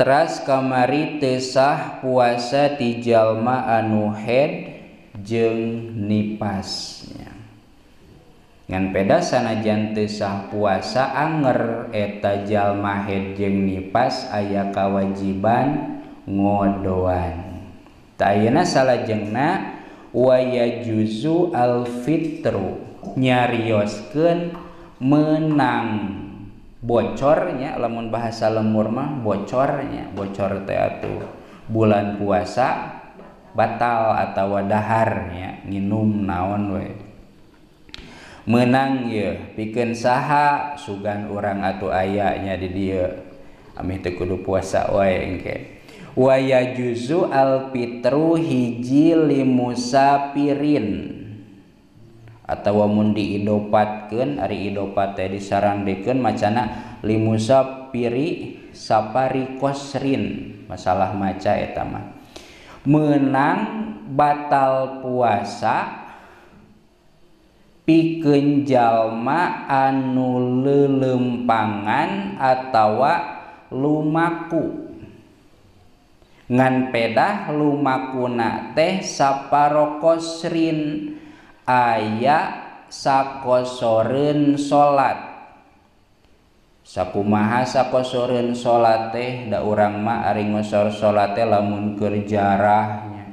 Teras kamari teu sah puasa ti jalma anu haid jeung nipas nya. Ngan peda sanajan teu sah puasa anger eta jalma haid jeung nipas aya kawajiban ngodoan. Tah ayeuna salajengna wa yajuzu al fitru nyarioskeun meunang bocornya, lamun bahasa lemur mah bocornya, bocor teh atuh bulan puasa batal atawa daharnya nginum naon we meunang ye pikeun saha sugan urang atuh aya nya di dieu ameh teu kudu puasa wae engke. Wa yajuzu al fitru hiji limusafirin atawa mun diidopatkeun, ari idopat teh disarandekeun macana limusafiri safari qasrin, masalah maca eta mah meunang batal puasa pikeun jalma anu leuleumpangan atawa lumaku ngan pedah lumakuna teh saparo qasrin aya sakosoreun salat. Sakumaha sakosoreun salat teh da urang mah ari ngosor salat teh lamun keur jarahnya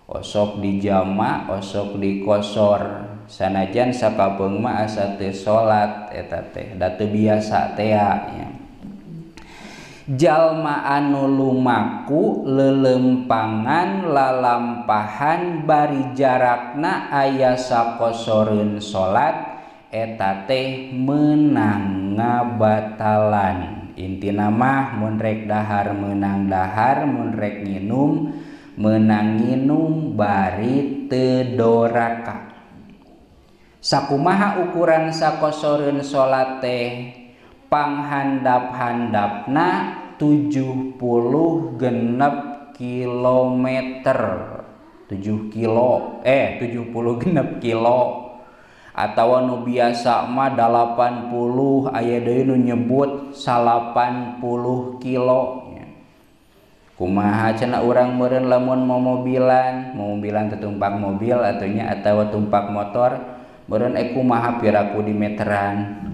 osok dijama osok dikosor sanajan sakapeung mah asa teu salat eta teh da teu biasa tea nya. Jalma anu lumaku lelempangan lalampahan bari jarakna aya sakosoreun salat eta teh meunang ngabatalan. Intina mah mun rek dahar meunang dahar, mun rek nginum meunang nginum bari teu doraka. Sakumaha ukuran sakosoreun salat teh? Panghandap-handapna 76 kilometer, 7 kilo, 76 kilo atawa nu biasa mah 80, aya deui nu nyebut 80 kilo. Kumaha cenah urang meureun lamun momobilan, momobilan teh tumpak mobil atunya atawa tumpak motor, meureun kumaha piraku di meteran.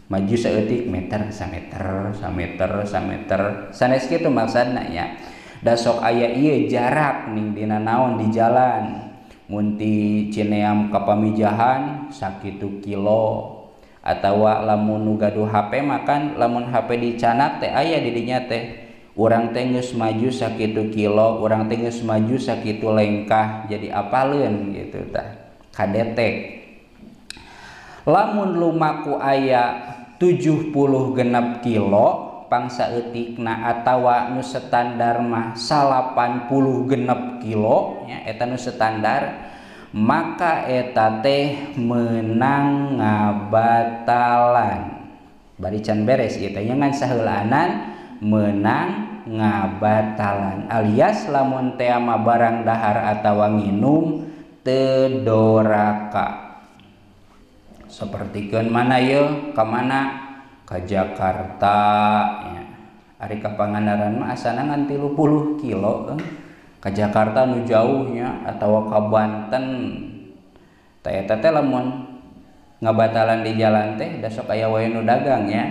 Maju saeutik meter, sameter, sameter, sameter, sanes kitu maksudna nya. Da sok aya ieu jarak ning dina naon di jalan. Mun ti Cineam ka Pamijahan sakitu kilo atawa lamun nu gaduh HP makan lamun HP dicanak teh aya di dinya teh. Urang teh geus maju sakitu kilo, urang teh geus maju sakitu lengkah, jadi apaleun gitu tah. Kadetek. Lamun lumaku aya 76 kilo pangsaeutikna atawa nu standar mah 86 kilo nya eta nu standar, maka eta teh meunang ngabatalan. Bari can beres ieu teh nya ngan saheulaanan meunang ngabatalan alias lamun teh mah barang dahar atawa nginum teu doraka. Sapertikeun mana yeuh ka mana? Ka Jakarta nya. Ari ka Pangandaran mah asana ngan 30 kilo ka Jakarta nu jauh nya atawa ka Banten. Tah eta teh lamun ngabatalan di jalan teh da sok aya wae nu dagang nya.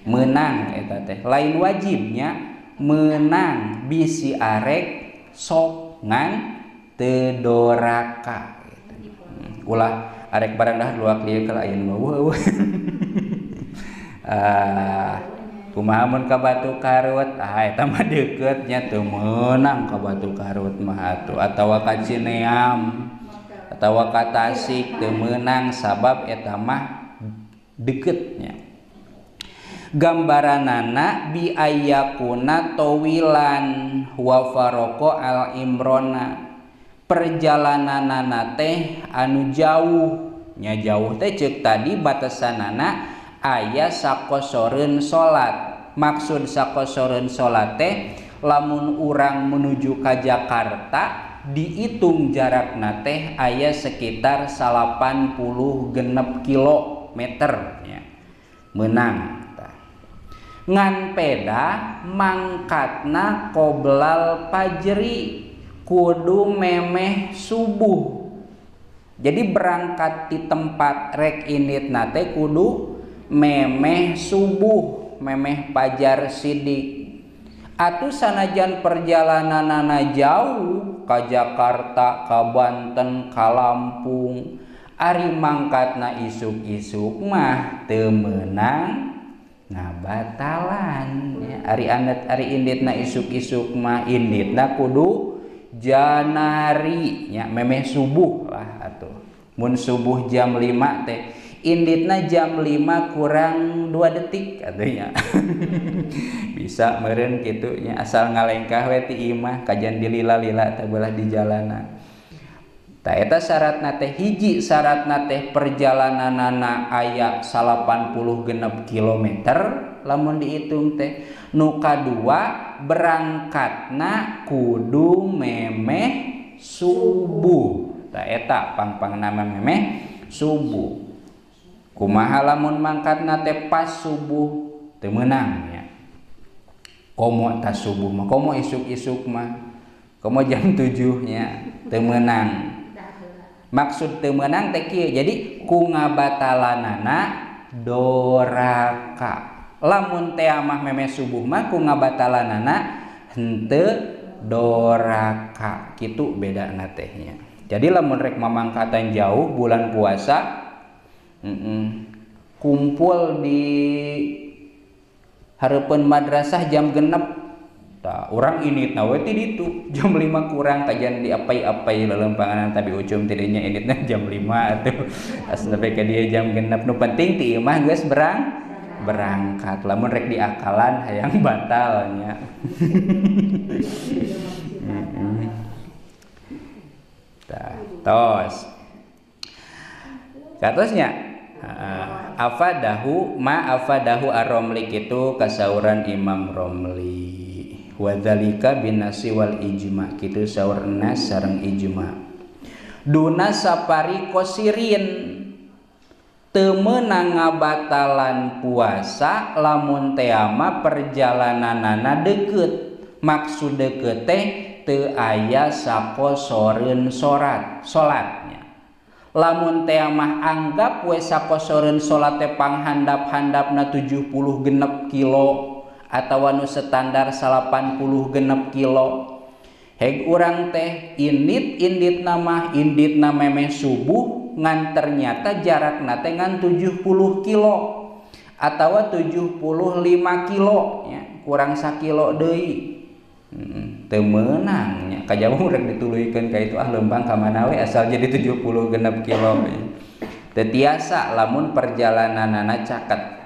Meunang eta teh lain wajibnya, meunang bisi arek sok ngan teu doraka gitu. Ulah arek barang dah luak lieu kalau aya nu weuh. Kumaha mun ka Batu Karut, eta mah deukeut nya teu meunang ka Batu Karut mah atuh atawa ka Cineam atawa ka Tasik teu meunang sabab eta mah deukeut nya. Gambaranana bi ayakuna tawilan wa faraqo al imrona, perjalananana teh anu jauh nya, jauh teh ceuk tadi batasanana aya sakosoreun salat. Maksud sakosoreun salat teh lamun urang menuju ka Jakarta dihitung jarakna teh aya sekitar 86 kilometer nya. Meunang tah. Ngan peda mangkatna qoblal fajri kudu memeh subuh. Jadi berangkat di tempat rek inditna teh kudu memeh subuh, memeh fajar sidik. Atuh sanajan perjalananana jauh ka Jakarta, ka Banten, ka Lampung, ari mangkatna isuk-isuk mah teu meunang ngabatalan ya. Ari anet ari inditna isuk-isuk mah inditna kudu janari nya, memeh subuh lah atuh. Mun subuh jam 5 teh inditna jam 5 kurang 2 detik atuh nya. Bisa meureun kitu nya, asal ngalengkah we ti imah kajan dilila-lila teh belah di jalanan. Tah eta syaratna teh hiji, syaratna teh perjalananana aya 86 kilometer lamun dihitung teh. Nu kadua berangkatna kudu memeh subuh. Tah eta pangpangna memeh subuh. Kumaha lamun mangkatna teh pas subuh teu meunang nya. Komo tas subuh mah, komo isuk-isuk mah, komo jam 7 nya teu meunang. Maksud teu meunang teh kieu, jadi ku ngabatalanana doraka. Lamun teh mah memeh subuh mah ku ngabatalanana henteu doraka, kitu bedana teh nya. Jadi lamun rek mamangkatan jauh bulan puasa, kumpul di hareupeun madrasah jam 6. Tah urang inditna we ti ditu jam 5 kurang kajian di apai-apai lelempanganan tapi ucum tidinya inditna jam 5 atuh. As nepi ka dieu jam 6, nu penting ti imah geus berangkat. Lamun rek diakalan hayang batalnya. Tah tos. Katosnya afadahu ma afadahu ar-Romli kitu kasauran Imam Romli. Wadzalika binasi wal ijma kitu saur nas sareng ijma. Duna sapari kosirin teu meunang ngabatalan puasa lamun teama perjalananana deukeut. Maksud deukeut teh teu aya sakosoreun salatnya. Lamun teh mah anggap we sakosoreun salat teh panghandap-handapna 76 kilo atawa nu standar 86 kilo. Heg urang teh indit-inditna mah inditna memeh subuh ngan ternyata jarakna teh ngan 70 kilo atawa 75 kilo nya, kurang sakilo deui. Teu meunang nya, kajawa urang dituluykeun ka itu ah leumpang ka mana we asal jadi 76 kilo. Teu tiasa lamun perjalananana caket.